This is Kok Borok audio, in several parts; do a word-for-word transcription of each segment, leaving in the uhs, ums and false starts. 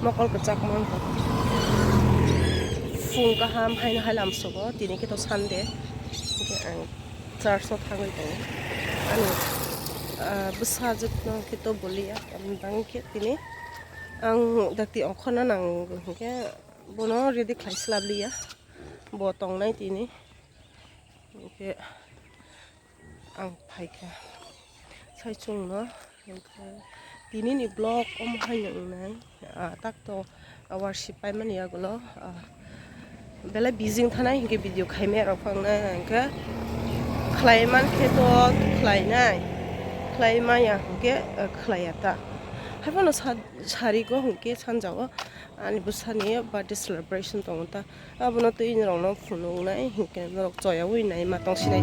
Mokol kwchak mangkha. Phung kaham haino hai lamsogo, tini khe to Sunday. Hwnkhe ang church o thangwi tongo. Ani, ah, bwsajwkno khe to boliya, tamni bagwi khe tini ang dakti ongkhorna nango hwnkhe bono ready khlai swlabliya. Bo tongnai tini. Hwnkhe ang phaikha saichungno, hwnkhe tinini vlog omo haino wngnai, ah, tak to worship paimani yagulo, ah, belai busy wngthanai, hwnkhe video khaimaya rok phangnai, hwnkhe khlai mankhe to khlainai, khlai maya hwnkhe, ah, khlaiya ta. Haiphano sa-, sarigo hwnkhe sanjao ani bwsani birthday celebration tongo ta. Abono twi norokno phunuknai, hinkhe norok choyaui nai ma tongsinai.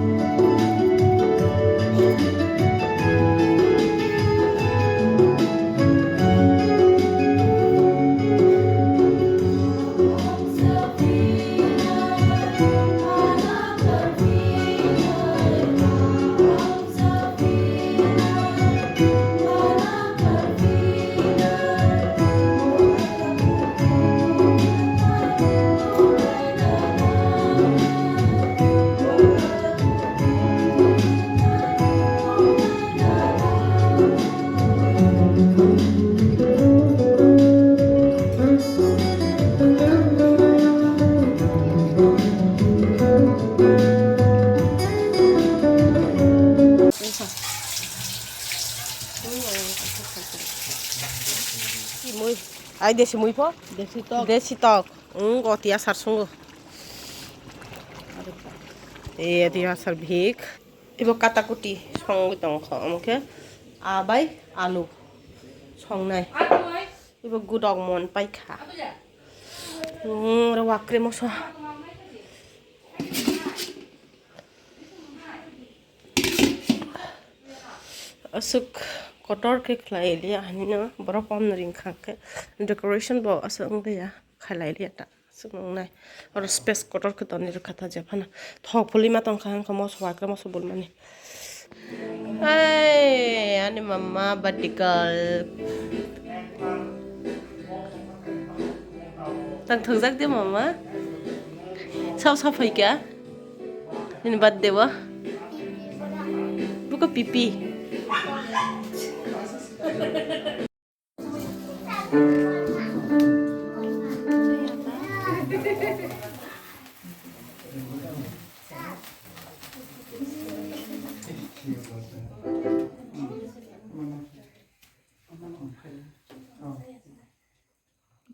Ai desi mui po? Desi tok. Desi tok. Wng, o tiya sar sungo. E tiya sar bhik. Ibo katakuti songwi tongkha, omo khe aa bai alu songnai. Ibo gudok mon paikha. Wng, oro wakre moso. Aswk kotor khe khlai liya hinwi no borok pon ring kha khe decoration bo aswk wng liya khlai liya ta aswk wng nai oro space kotor khe tonwi rwkha ta jephano thok phulwi ma tong kha wngkha moso wakra moso bulmani. Ai ani mama vertical. Tang thokjak de mama. Sao sao phaikha. Nini birthday bo. Buka pipi.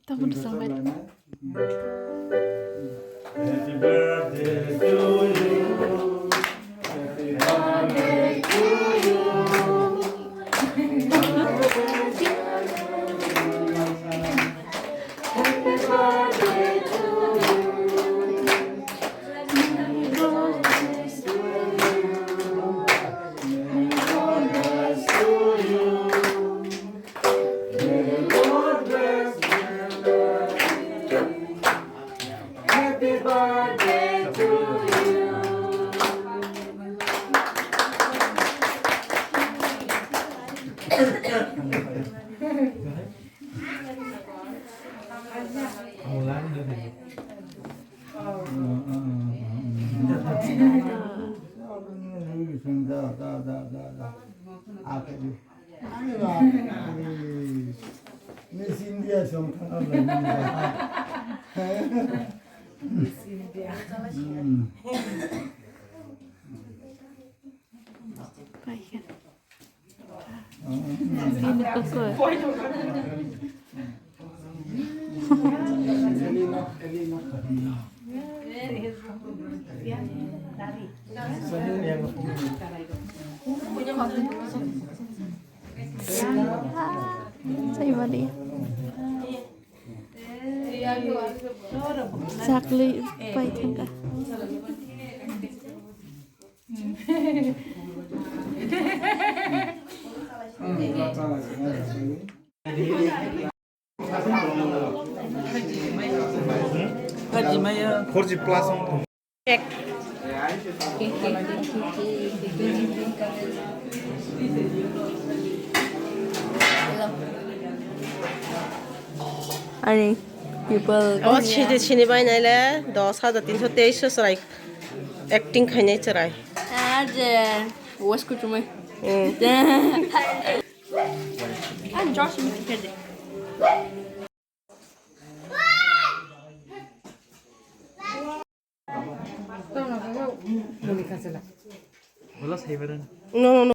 Tamo rwchapnai. Happy birthday to you. Happy birthday to you. Happy birthday to you. Many more years to you. May the Lord bless you. Happy birthday to you. Miss India song thangna lai. Miss India. Hmm. Paikha. Bini koko. Saimani. Chakli pai thangkha. Four G plus. Cake. Ani people. O sini sini bai nai le dos hajar tinso teis so chwrai acting khainai chwrai. Aje was kuchumai. An Josh mi kede. No, no, no.